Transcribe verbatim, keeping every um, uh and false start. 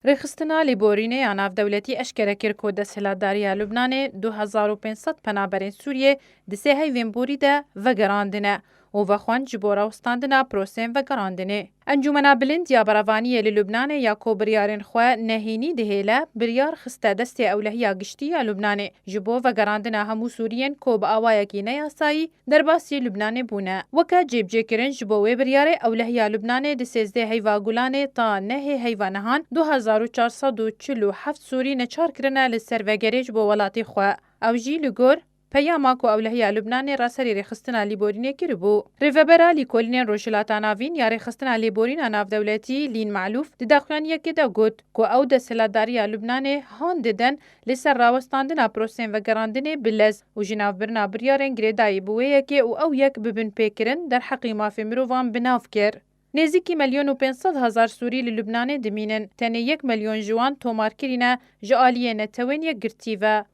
Rêxistina Lêborînê ya Navdewletî eşkere kir ku desthilatdariya Lubnanê du hezar û pênc sed penaberên Sûriyê di sê heyvên borî de vegerandine û vexwend ji bo rawestandina prosên vegerandinê. Encûmena Bilind ya Berevaniyê li Lubnanê ya ku biryarên xwe nehênî dihêle, biryar xiste destê Ewlehiya Giştî ya Lubnanê ji bo vegerandina hemû Sûriyên ku bi awayekî neyasayî derbasî Lubnanê bûne. Weke cêbicêkirin ji bo wê biryarê, Ewlehiya Lubnanê di sêzdeh heyva Gulanê ta nehê heyva Nihan du hezar û çar sed û çil û heft Sûrî neçar kirine li ser vegerê ji bo welatê xwe. Ew jî li gor peyama ku Ewlehiya Lubnanê raserî rêxistina Lîborînê kiribû. Rêvebera Lîkolînên Rojhilata Navîn ya Rêxistina Lêborîna Navdewletî Lîn Malûf di daxuyaniyekê de got ku ew desthilatdariya Lubnanê han didin li ser rawestandina prosên vegerandinê bi lez û ji navbirina biryarên girêdayî bi wê yekê û ew yek bi binpêkirin derheqî mafê mirovan bi nav kir. Nêzîkî milyon û pênc sed hezar Sûrî li Lubnanê dimînin. Tenê yek milyon ji wan tomarkirî ne ji aliyê Netewên Yekgirtî ve.